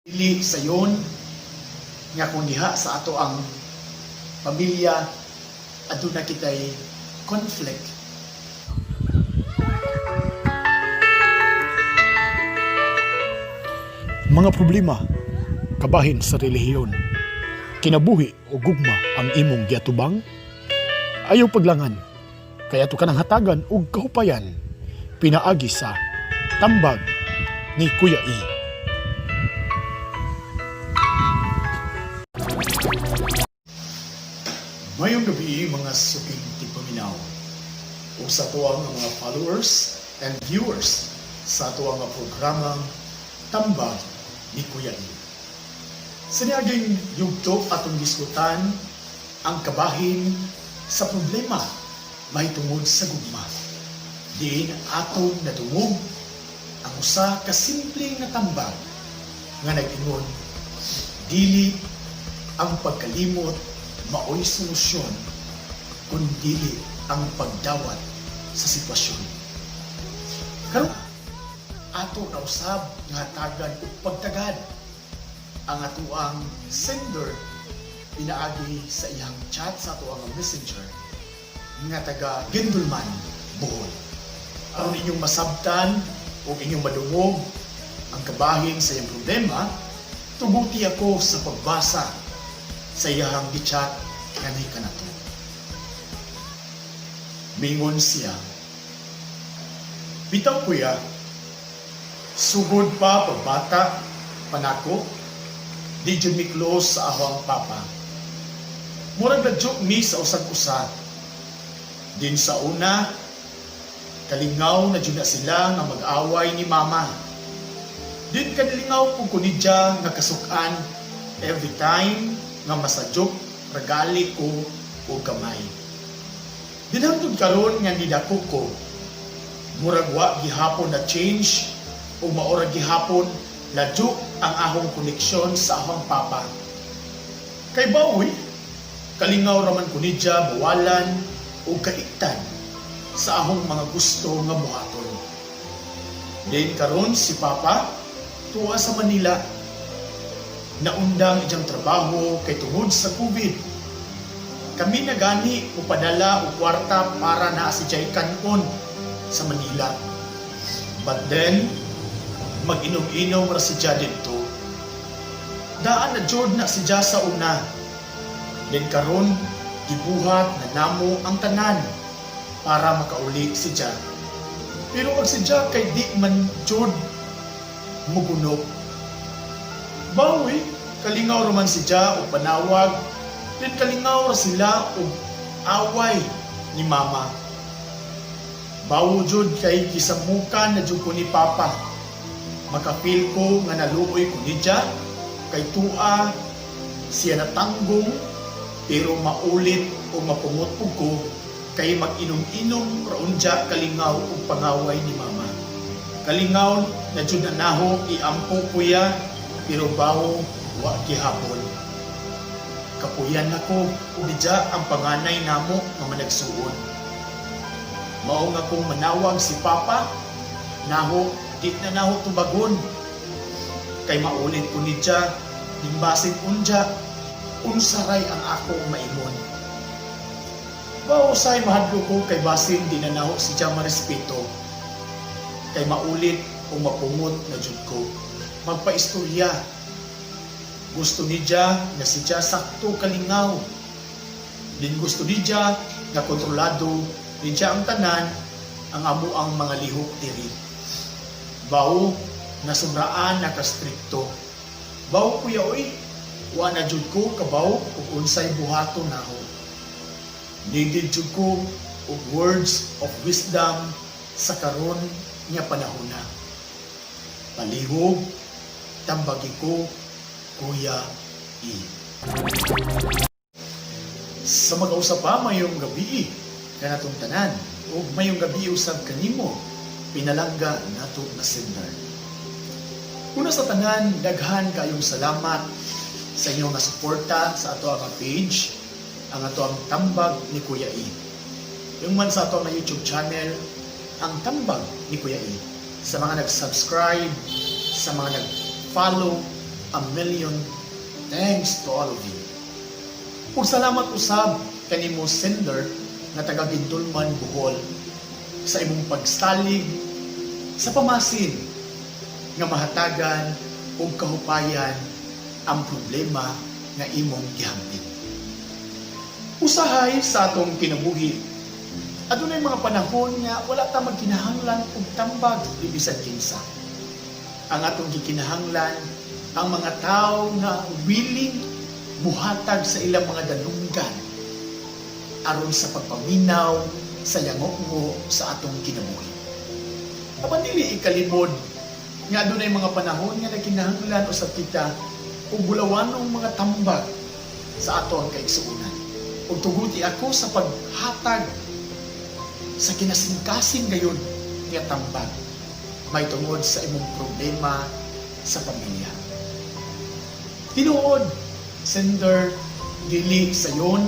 Dili sayon nga kung diha sa ato ang pamilya aduna kitay conflict. Mga problema, kabahin sa relihiyon, kinabuhi o gugma ang imong giatubang, ayaw paglangan, kaya to kanang hatagan og kahupayan, pinaagi sa Tambag ni Kuya E. Mayong gabi, mga suking tigpaminaw o sa atuang mga followers and viewers sa atuang mga programang Tambag ni Kuya E. Sa niaging yugto, atong diskutan ang kabahin sa problema mahitungod sa gugma. Diin atong nadungog ang usa ka simple nga tambag nga nag-ingon, dili ang pagkalimot maoy solusyon kun dili ang pagdawat sa sitwasyon. Karon, ato na usab nga hatagan og pagtagad ang atuang sender pinaagi sa iyang chat sa atuang Messenger nga taga Guindulman, Bohol. Aron inyong masabtan o inyong madungog ang kabahin sa iyang problema, tuguti ako sa pagbasa sa iyang gichat kanhi kanato. Mingon siya, "Bitaw kuya, sugod pa pagbata panako, di jud mi close sa ahong papa. Murag na mi sa usag usa. Din sa una, kalingaw na jud na sila nga mag-away ni mama. Din kanilingaw pud ko nidya nga kasukan every time nga masadyok ragali ko o gamay. Din hangtod karon nga nidako ko, murag wa gihapon na change o maora gihapon ladyo ang ahong koneksyon sa ahong papa. Kay bawoy, kalingaw raman ko nidya bawalan o kaiktan sa ahong mga gusto nga buhaton. Din karon si papa tuwa sa Manila. Naundang iyang trabaho kay tungod sa COVID. Kami na gani upadala og kwarta para na si Jay kanon sa Manila. But then, mag-inom-inom ra si Ja didto. Daan na jud na si Ja sa una. Then karon, gibuhat na namo ang tanan para makauli si Ja. Pero wag si Ja kay di man jud mugunok. Bawi, kalingaw raman si Ja og panawag, din kalingaw ra sila og away ni mama. Bawo jud kay gisamukan na jud ko ni papa. Makapil ko nga naluoy ko ni Ja, kay tua siya natanggong, pero maulit o mapungot pug ko kay mag-inom-inom ra unja kalingaw og pangaway ni mama. Kalingaw na jud na naho iampo kuya, pero bawo wa gihapon. Kapuyan nako nidya ang panganay namo nga managsuon. Mao nga kung manawag si papa, naho di na naho tubagon. Kay maulit ko nidya, dimbasin unja, unsaray ang akong maingon. Bao say mahadlo ko kay basin di na naho si Ja marespeto. Kay maulit o mapungot na jud ko. Magpaistorya. Gusto ni Ja nga si Ja sakto kalingaw. Din gusto ni Ja nga kontrolado ni Ja ang tanan ang amo ang mga lihok diri. Bao na sobraan na kastrikto. Bao kuya oy, wa na jud ko kabaw ug unsay buhaton nako. Needed jud ko og words of wisdom sa karon nga panahon na. Palihog, tambagi ko, Kuya E." Sa mag-usap pa, mayong gabi kanatong tanan ug mayong gabi usab kanimo, pinalangga nato na sender. Una sa tanan, daghan kayong salamat sa inyong nga suporta sa ato ang page, ang ato ang Tambag ni Kuya E. Yung man sa ato ang YouTube channel, ang Tambag ni Kuya E. Sa mga nag-subscribe, sa mga nag-follow, A million thanks to all of you. Ug salamat usab kanimo, sender nga taga Guindulman, Bohol, sa imong pagsalig sa pamasin nga mahatagan og kahupayan ang problema nga imong gihampit. Usahay sa atong kinabuhi, adunay mga panahon nga wala ta magkinahanglan og tambag bisan kinsa. Ang atong gikinahanglan, ang mga tao nga willing muhatag sa ilang mga dalunggan aron sa pagpaminaw sa yango sa atong kinabuhi. Apan dili ikalimod nga adunay mga panahon nga nagkinahanglan usab kita og bulawanong mga tambag sa ato ang kaigsuonan. Ug tuguti ako sa paghatag sa kinasingkasing gayon nga tambag may tungod sa imong problema sa pamilya. Tinuod, sender, dili sayon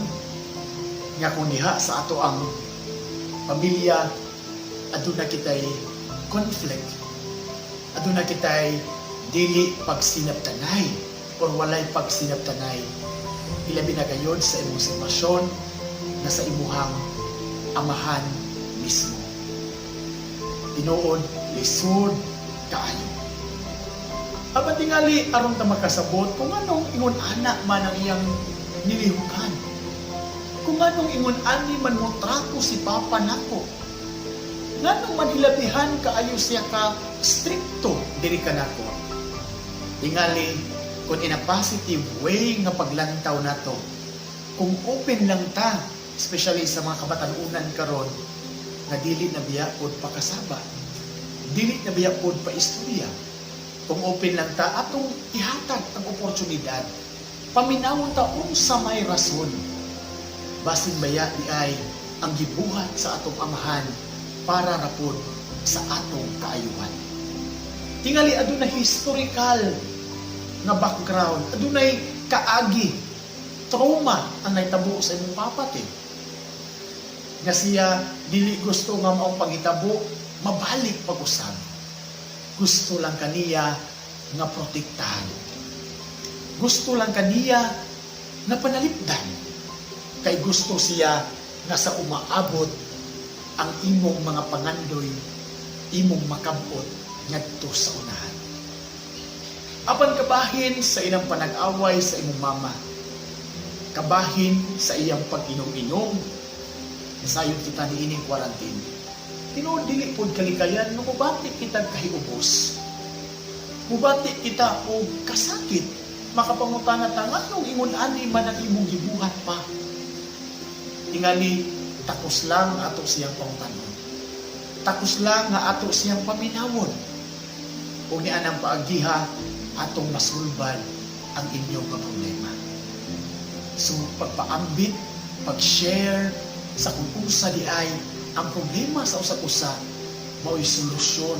nga kung diha sa ato ang pamilya aduna kitay conflict, aduna kitay dili pagsinabtanay or walay pagsinabtanay, ilabi na gayon sa imong sitwasyon na sa imuhang amahan mismo. Tinuod, lisod kaayo. Apan tingali aron ta makasabot kung anong ingon ana man ang iyang nilihukan, kung anong ingon ani man mo trato si Papa nako, nganong man hilabihan kaayo siya ka strikto diri kanako. Tingali kung in a positive way nga paglantaw nato, kung open lang ta, especially sa mga kabatanunan karon nga dili na biya pod pakasaba, dili na biya pod paistorya, kung open lang ta, atong ihatag ang oportunidad, paminawon ta unsa may rason. Basin baya di ay ang gibuhat sa atong amahan para rapod sa atong kaayuhan. Tingali aduna historical nga background, adunay kaagi, trauma ang nahitabo sa imong papa te. Nga siya dili gusto nga maong panghitabo mabalik pag-usab. Gusto lang kaniya nga protektahan. Gusto lang kaniya nga panalipdan. Kay gusto siya nga sa umaabot ang imong mga pangandoy, imong makabot ngadto sa unahan. Apan kabahin sa ilang panag-away sa imong mama, kabahin sa iyang pag-inom-inom, nasayod kita niining quarantine. Tinuod, dili pod kalikayan nga mubati kita kahiubos. Mubati kita og kasakit. Makapangutana ta, "Nganong ingon ani man ang imong gibuhat, Pa?" Tingali takos lang ato siyang pangutanon. Takos lang nga ato siyang paminawon. Ug ni anang paagiha atong masulbad ang inyong mga problema. So pagpaambit, pag-share sa kung unsa di ay ang problema sa usag-usa mao'y solusyon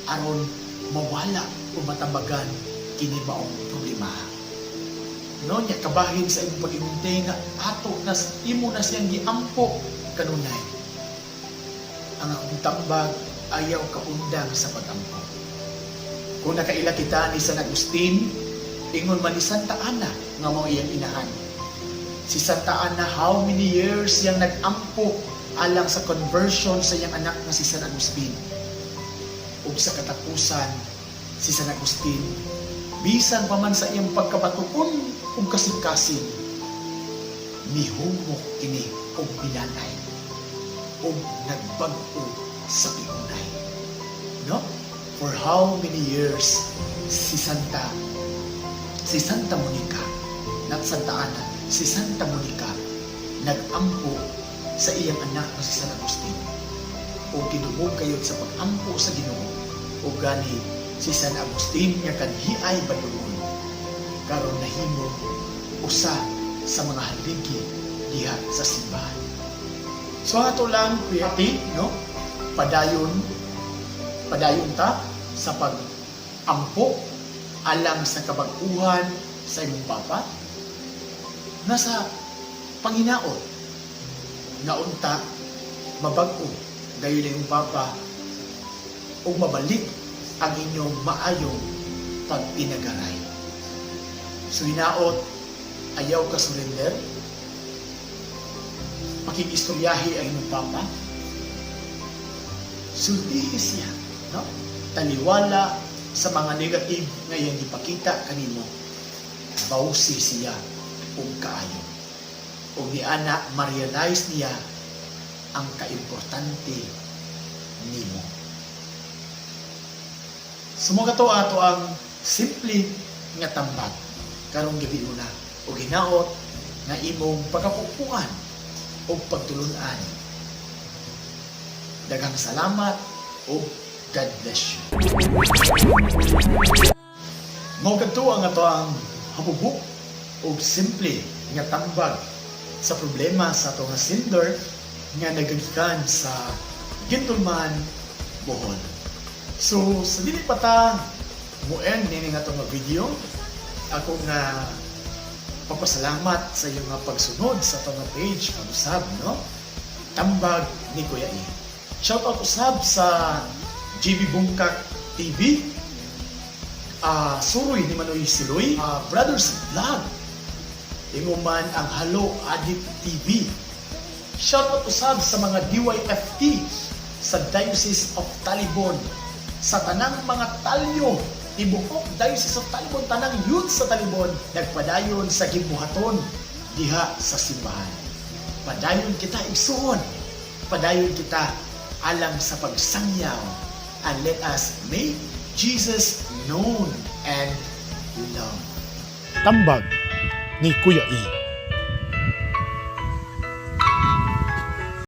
aron mawala o matambagan kini maong problema. No, nya kabahin sa imong pag-ingon nga ato na imo na siyang giampo kanunay. Ang akong tambag, ayaw kaundang sa pag-ampo. Kung nakaila kita ni San Agustin, ingon man ni Santa Ana nga mao iyang inahan. Si Santa Ana, how many years siyang nag-ampo alang sa conversion sa iyang anak nga si San Agustin? Ug sa katapusan, si San Agustin, bisan pa man sa iyang pagkabatuon ug kasing-kasing, mihumok kini og binanay ug nagbag-o sa piunay. No? For how many years si Santa Monica, not Santa Ana, si Santa Monica nag-ampo sa iyang anak na si San Agustin. O gidungog kayod sa pag-ampo sa Ginoo, o gani si San Agustin nga kanhiay badlungon karon nahimo usa sa mga haligi diha sa simbahan. So ato lang kuyati, no? Padayon, padayon ta sa pag-ampo alang sa kabag-uhan sa imong papa nasa panginaot nga unta mabag-o gayon na imong papa ug mabalik ang inyong maayong pag-inagaray. So hinaot, ayaw ka surrender. Pakig-istoryahi ang imong papa. Sultihi siya, no? Taliwala sa mga negative nga iyang gipakita kanimo. Bawsi siya og kaayo. Og niana ma-realize niya ang kaimportante nimo. So mao kato ato ang simple nga tambag karong gabi una og hinaot nga imong pagkapupuan o pagtulunan. Daghang salamat o God bless you. Mao kadto ang ato ang habubuk og simple nga tambag sa problema sa ato nga sender nga nagagikan sa Gentleman, Bohol. So, sa dili pa ta mo-end nini nga nga video, ako nga papasalamat sa iyong nga pagsunod sa ato nga page, pag-usab, no? Tambag ni Kuya E. Shout out usab sa GB Bungkak TV, Suroy ni Manoy Siloy, Brothers Vlog, imo man ang Halo Addict TV. Shout out usab sa mga DYFT sa Diocese of Talibon, sa tanang mga talyo, tibuok Diocese of Talibon, tanang youth sa Talibon, nagpadayon sa gibuhaton diha sa simbahan. Padayon kita, igsuon. Padayon kita alang sa pagsangyaw and let us make Jesus known and loved. Tambag ni Kuya E.